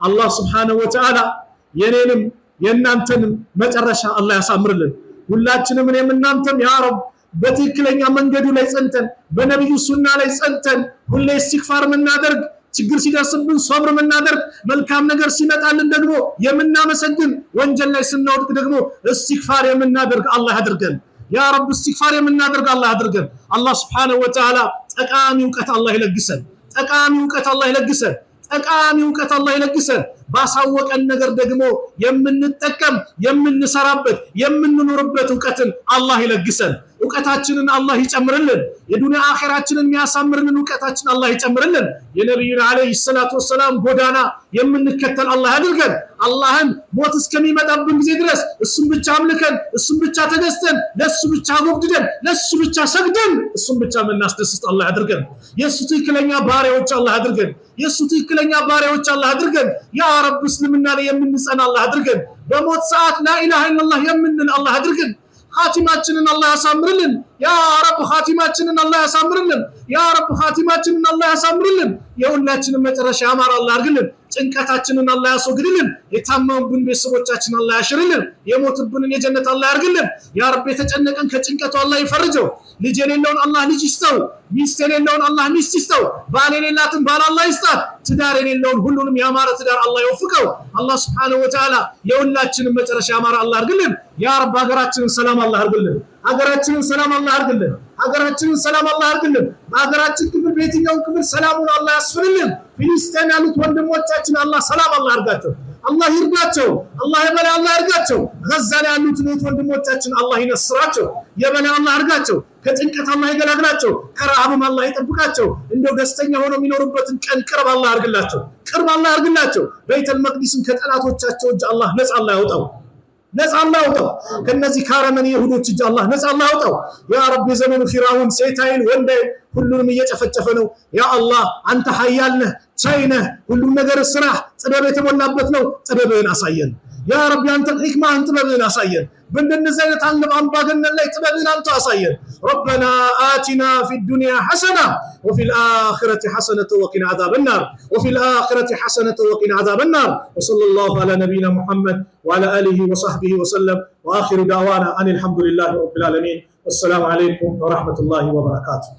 አላህ سبحانه وتعالى የኔንም የእናንተንም መጨረሻ አላህ ያሳምርልን። ሁላችንም እኔም እናንተም يا رب በትክክለኛ መንገዱ ላይ ጸንተን፣ በነቢዩ ሱና ላይ ጸንተን፣ ሁሌ ኢስቲግፋር የምናደርግ፣ ችግር ሲደርስብን ሶብር የምናደርግ፣ መልካም ነገር ሲመጣልን ደግሞ የምናመሰግን፣ ወንጀል ላይ ስንወድቅ ደግሞ ኢስቲግፋር የምናደርግ አላህ ያድርገን። يا رب ኢስቲግፋር የምናደርግ አላህ ያድርገን። አላህ سبحانه وتعالى ጠቃሚ እውቀት አላህ ይለግሰን። ጠቃሚ እውቀት አላህ ይለግሰን። ጠቃሚ እውቀት አላህ ይለግሰን። ባሳወቀን ነገር ደግሞ የምንጠቀም፣ የምንሰራበት፣ የምንኖርበት እውቀትን አላህ ይለግሰን። እውቀታችንን አላህ ይጨምርልን። የዱንያ አኼራችንን የሚያሳምርልን እውቀታችን አላህ ይጨምርልን። የነቢዩን عليه الصلاة والسلام ጎዳና የምንከተል አላህ ያድርገን። አላህን ሞት እስከሚመጣብን ጊዜ ድረስ እሱን ብቻ አምልከን፣ እሱን ብቻ ተገዝተን፣ ለሱ ብቻ አጎብድደን፣ ለሱ ብቻ ሰግደን፣ እሱን ብቻ የምናስደስት አላህ ያድርገን። የእሱ ትክክለኛ ባሪያዎች አላህ ያድርገን። የእሱ ትክክለኛ ባሪያዎች አላህ አድርገን። يا رب እስልምና ላይ የምንጸና አላህ አድርገን። በሞት ሰዓት لا إله إلا الله የምንል አላህ አድርገን። ኻቲማችንን አላህ ያሳምርልን። يا رب ኻቲማችንን አላህ ያሳምርልን። يا رب ኻቲማችንን አላህ ያሳምርልን። የሁላችንን መጨረሻ ያማረ አላህ አድርግልን። ጭንቀታችንን አላህ ያስወግድልን። የታመሙብን ቤተሰቦቻችን አላህ ያሽርልን። የሞቱብንን የጀነት አላህ ያርግልን። يا رب የተጨነቀን ከጭንቀቱ አላህ ይፈርጀው። ልጅ የሌለውን አላህ ልጅ ይስጠው። ሚስት የሌለውን አላህ ሚስት ይስጠው። ባል የሌላትን ባል አላህ ይስጣት። ትዳር የሌለውን ሁሉንም ያማረ ትዳር አላህ ይወፍቀው። አላህ سبحانه وتعالى የሁላችንን መጨረሻ ያማረ አላህ አድርግልን። يا رب ሀገራችንን ሰላም አላህ አድርግልን። ሀገራችንን ሰላም አላህ አድርግልን። ሀገራችንን ሰላም አላህ አድርግልን። በሀገራችን ክፍል በየትኛውም ክፍል ሰላሙን አላህ ያስፍንልን። ፊሊስጤን ያሉት ወንድሞቻችን አላህ ሰላም አላህ አድርጋቸው፣ አላህ ይርዳቸው፣ አላህ የበላይ አላህ ያርጋቸው። ጋዛ ላይ ያሉት እህት ወንድሞቻችን አላህ ይነስራቸው፣ የበላይ አላህ ያርጋቸው፣ ከጭንቀት አላህ ይገላግላቸው፣ ከረሃብም አላህ ይጠብቃቸው። እንደው ደስተኛ ሆነው የሚኖሩበትን ቀን ቅርብ አላህ ያርግላቸው፣ ቅርብ አላህ ያርግላቸው። ቤተል መቅዲስን ከጠላቶቻቸው እጅ አላህ ነፃ አላህ ያውጣው፣ ነፃ አላህ ያውጣው። ከነዚህ ካረመኔ ይሁዶች እጅ አላህ ነፃ አላህ ያውጣው። يا رب የዘመኑ ፊራውን ሴት አይል ወንድ አይል ሁሉንም እየጨፈጨፈ ነው። يا الله አንተ ሀያል ነህ፣ ቻይ ነህ። ሁሉም ነገር ስራህ ጥበብ የተሞላበት ነው። ጥበብህን አሳየን። يا رب አንተን ሒክማህን ጥበብህን አሳየን። በእንደነዚህ አይነት አምባገነን ላይ ጥበብህን አንተ አሳየን። ربنا آتنا في الدنيا حسنة وفي الآخرة حسنة وقنا عذاب النار، وفي الآخرة حسنة وقنا عذاب النار. وصلى الله على نبينا محمد وعلى آله وصحبه وسلم. وآخر دعوانا أن الحمد لله رب العالمين. والسلام عليكم ورحمة الله وبركاته.